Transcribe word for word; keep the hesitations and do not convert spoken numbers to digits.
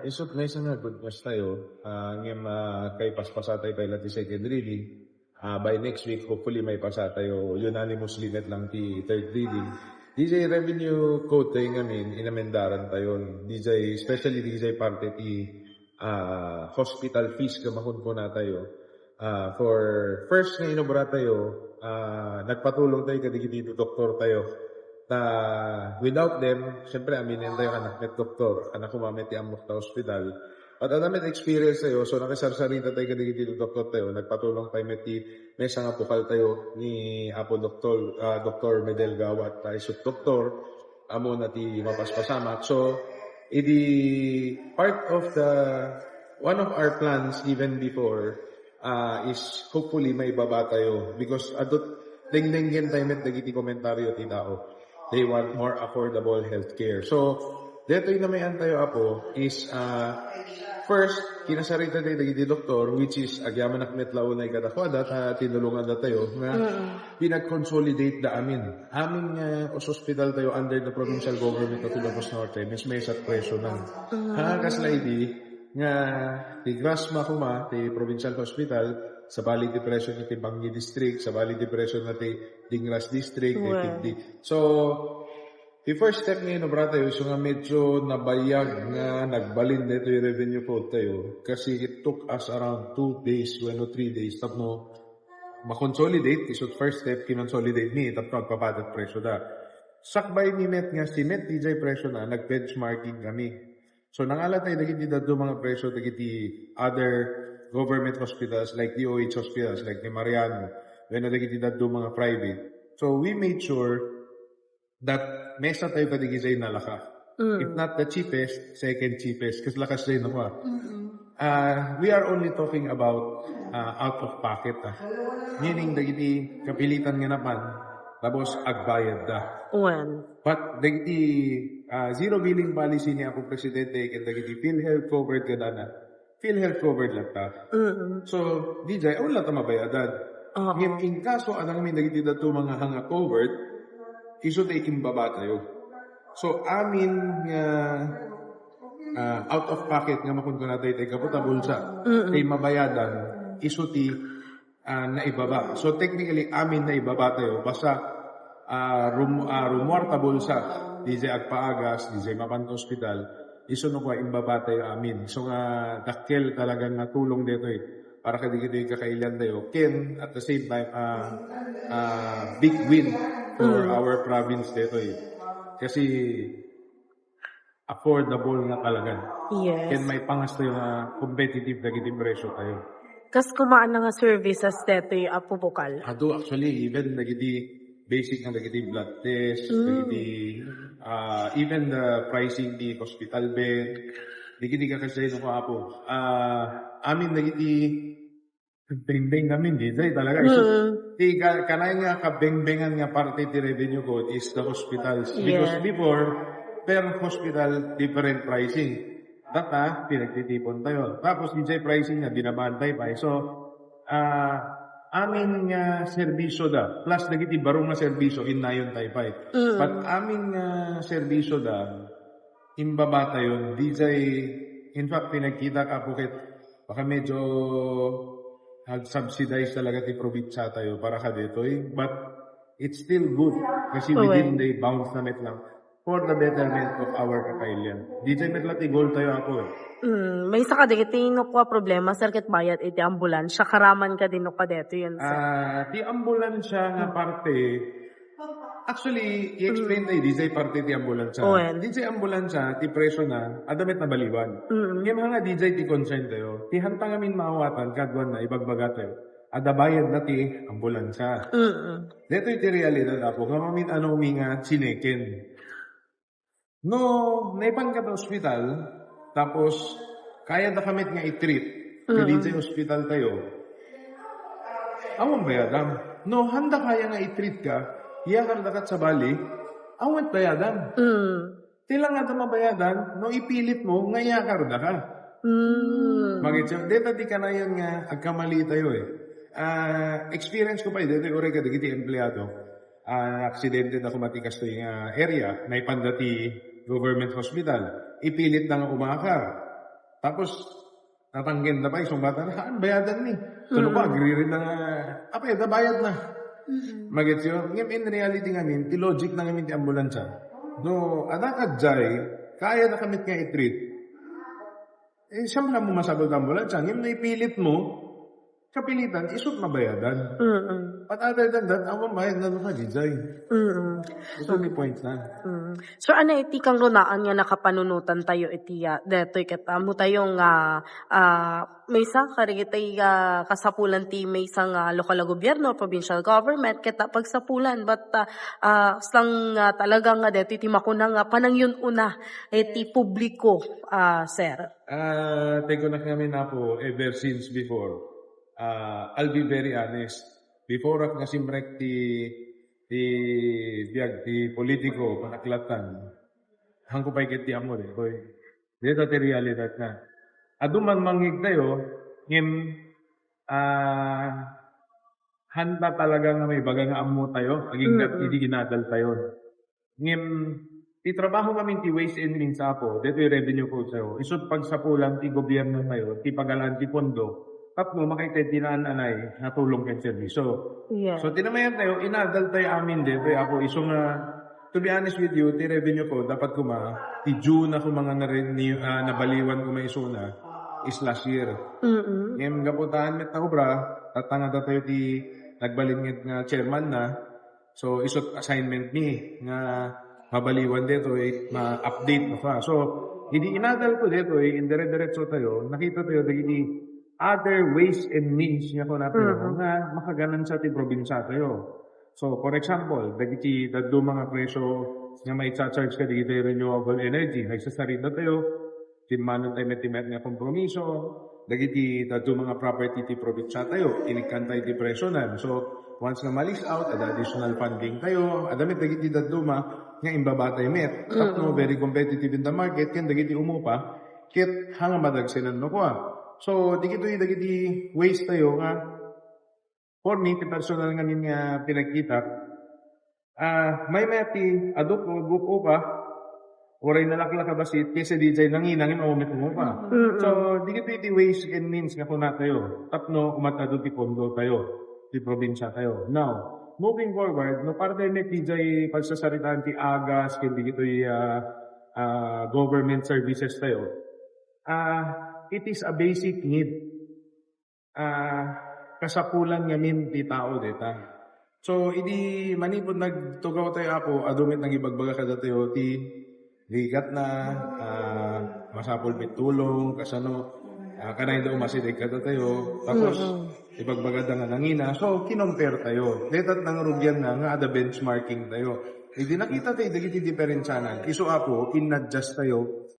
Isut, maysa nga good news tayo. Ah, ngem, ah, kay paspasatay pay la ti second reading. Ah, by next week, hopefully, maipasatayo unanimously met lang ti third reading. Dijay revenue code tayo ngamin, inamendaran tayo. Dijay, especially dijay parte ti, ah, hospital fees nga makunkuna tayo. Ah, for first nga inobra tayo, ah, nagpatulong tayo kadagiti doktor tayo. Ta without them, siyempre, aminen tayo, anak met doktor, anak koma met ti ammok ta ospital. At adda met experience tayo, so nakisarsarita tayo kadagiti doktor tayo, nagpatulong tayo met ti maysa nga pukal tayo ni Apo Doktor, ah, Doktor Medel Gawat, ta isut doktor, ammo na ti mapaspasamak. So, idi part of the, one of our plans even before, ah, is hopefully maibaba tayo because adut dengdenggen tayo met dagiti komentaryo ti tao. They want more affordable healthcare. So, detoy na may antayo, Apo, is, ah, first, kinasarita tayo dagiti doktor, which is agyamanak met la unay kadakuada, ta tinulongan da tayo nga pinag-consolidate da amin. Amin nga os-, hospital tayo under the provincial government of Ilocos Norte, mas maysa ti presyo na. Ah, kasla idi, nga ti Grasma koma, ti provincial hospital, sabali ti presyo na ti Bangi District, sabali ti presyo na ti Dingras District, ti Well. Piddi. So, ti first step nga inobra tayo, so nga medyo nabayag nga nagbalin dito yung revenue code tayo, kasi it took us around two days, wenno three days, tapno makonsolidate, iso first step, kinonsolidate ni, tapno agpapadat presyo da. Sakbay ni met nga si met, dijay presyo na, nag-benchmarking kami. So, nangala tayo dagiti daddo mga presyo dagiti other government hospitals like D O H hospitals like ni Mariano, wenno dagiti daddo mga private. So, we made sure that mesa tayo kadagiti nalaka. Mm. If not the cheapest, second cheapest. Kas lakas tayo nakuha. Mm-mm. Ah, we are only talking about, ah, out of pocket, ah. Meaning, dagiti kapilitan nga napan, tapos agbayad da. When? But dagiti, ah, zero billing policy ni Apo Presidente, ken dagiti PhilHealth covered kadana, PhilHealth covered lang ta. Mm. So, dijay, awan lang ta mabayadan. Oo. Ngem in kaso, adda ngamin dagiti dadto mga hanga covered, isu ti imbaba tayo. So, amin nga, ah, out of pocket nga makunkuna tayo, tayo kaputa bulsa, Mm. tayo mabayadan, isu ti, ah, naibaba. So, technically, amin naibaba tayo. Basta, ah, rum-, ah, rumuar ta bulsa, dijay agpaagas, dijay mapan ta ospital, isu no kua, imbaba tayo amin. So, nga, dakkel talaga nga tulong detoy para kadagiti kakailian tayo. Ken, at the same time, ah, ah, big win for Mm. our province detoy. Kasi, affordable nga talaga. Yes. Ken maipangas tayo nga competitive dagiti presyo tayo. Kas kumaan na nga services detoy, Apo Bukal? Adu, actually, even dagiti basic nga dagiti blood test, Mm. dagiti, ah, even the pricing di hospital bed, dagiti kakasay no, Apo. Ah, amin dagiti Dingding kami, dijay talaga. So, Mm. ti ka-, kanay nga kabengbengan nga parte ti revenue code is the hospitals. Because Yeah. before, per hospital, different pricing. Data, pinagtitipon tayo. Tapos, dijay pricing na, binabantay pa. So, ah, amin nga serbisyo da, plus dagiti baro nga serbisyo, innayon tayo pa eh. Mm. But amin nga serbisyo da, imbaba tayo, dijay, in fact, pinagkita ka, Apo, ket baka medyo nag-subsidize talaga ti probinsya tayo para kadetoy, but it's still good kasi Oh, within well. the bounds na met lang for the betterment of our kakailian. Dijay met lang ti goal tayo, Apo, eh. Mm, maysa kadagiti no kua problema, sir, ket bayad iti ambulansya, karaman kadi no kua detoy, sir? Ah, ti ambulansya nga parte, actually, i-explain tayo, dijay parte ti ambulansya. Wen. Dijay ambulansya, ti presyo na, adda met nabaliwan. Mm. Ngem nga dijay ti concern tayo, ti hanta ngamin maawatan, kaduan na, ibagbaga tayo. Adda bayad na ti ambulansya. Mm. Detoy ti realidad, Apo, nga mamin-ano mi nga chineken. No, naipan ka ta ospital, tapos kaya da ka met nga i-treat, Mm. kadijay ospital tayo, awan bayadam. No, handa kaya nga i-treat ka, iyakar da kat sabali, awan bayadam. Mm. Ti lang nga mabayadan, no ipilit mo, nga iyakar da ka. Mm. Magitsa, deta di kanayon nga agkamali tayo eh. Ah, experience ko pa, eh, deta uray kadagiti empleyado. Ah, aksidente na kumati kastoy nga area, naipan da ti government hospital. Ipilit na nga umakar. Tapos, tatangken da pay, sumbatan, "Haan, bayadan ni." Tulo pa, Mm. agriri na nga, apay, da bayad na. Mm. Magets yo? Ngem in reality ngamin, ti logic na ngamin ti ambulansya. No, anak ka jay, kaya na kamit nga i-treat. Eh, siyempre mo masabot ambulansya, ngem no ipilit mo, kapilitan, isut mabayadan. Mm. But other than that, awan bayad na luka, jay. Mm. Ito ni point na. Mm. So, ano iti kangrunaan nga nakapanunotan tayo iti, ah, detoy ket ammo tayo nga, ah, maysa kadagiti, ah, kasapulan ti maysa nga lokal a gobierno, provincial government, ket pagsapulan, but, ah, ah, sang, ah, talaga nga detoy ti makuna nga panangyun-una iti publiko, ah, sir. Ah, take ko na kami na po ever since before. Ah, I'll be very honest. Before ak nasimrek ti, ti biag ti politiko, panaklatan. Hangko pay ket ti ammo, detoy. Deta ti realidad na. Adu man mangngeg tayo, ngem, ah, hanta talaga nga maibaga nga ammo tayo, aginggat Mm-mm. idi inadal tayo. Ngem, ti trabaho ngamin ti Ways and Means, Apo, detoy revenue code tayo. Isut pagsapulan ti gobierno tayo, ti pagalaan ti pondo, tapno makaited ti naan-anay nga tulong ken serbisyo. Yes. So, tinamayan tayo, inadal tayo amin detoy, Apo, isu nga, to be honest with you, ti revenue code, dapat kuma, ti June ako mga nare-, ni, ah, nabaliwan kuma isuna, is last year. Mm-mm. Ngem, gaputan met ta obra, tatangada tayo ti nagbalin nga chairman na, So, isut assignment mi nga mabaliwan detoy, ma-update no ka. So, idi inadal ko detoy, indire-diretso tayo, nakita tayo dagiti other ways and means nga kuna tayo Mhm. nga makaganansa ti probinsya tayo. So, for example, dagiti dadduma nga presyo nga maitsa-charge ka dagiti renewable energy, nagsasarita tayo, Timmano tayo met ti mayat nga kompromiso, dagiti dadduma nga property ti probinsya tayo, inikkan tayo ti presyo na. So, once nga ma-lease out, ada additional funding tayo, ada met dagiti dadduma nga imbaba tayo met. Tapno Mm. very competitive in the market, ken dagiti umupa, ket hanga madagsenan no kua. So, dagitoy dagiti ways tayo nga For me, ti personal ngamin nga pinagkitak, ah, maymayat ti adu ko, gu-, upa, uray nalaklak a bassit, kaysa di jay nangina ngem awan met umupa. Mm-mm. So, dagitoy ti ways and means nga kuna tayo, tapno umat-adu ti pondo tayo, ti probinsya tayo. Now, moving forward, no, para tayo met di jay pagsasaritaan ti agas, ken dagitoy, ah, ah, government services tayo, ah, it is a basic need. Ah, kasapulan ngamin ti tao deta. So, idi manipud nagtugaw tayo, Apo, adu met nangibagbaga kadatayo ti rigat na, ah, masapul met tulong, kasano, ah, kanayda umasideg kadatayo. Tapos, Mm-mm. ibagbaga da nga nangina. So, kinompare tayo. Deta't nangrugian na nga ada benchmarking tayo. Idi nakita tayo, dagiti diferensyanan. Isu, Apo, in-adjust tayo.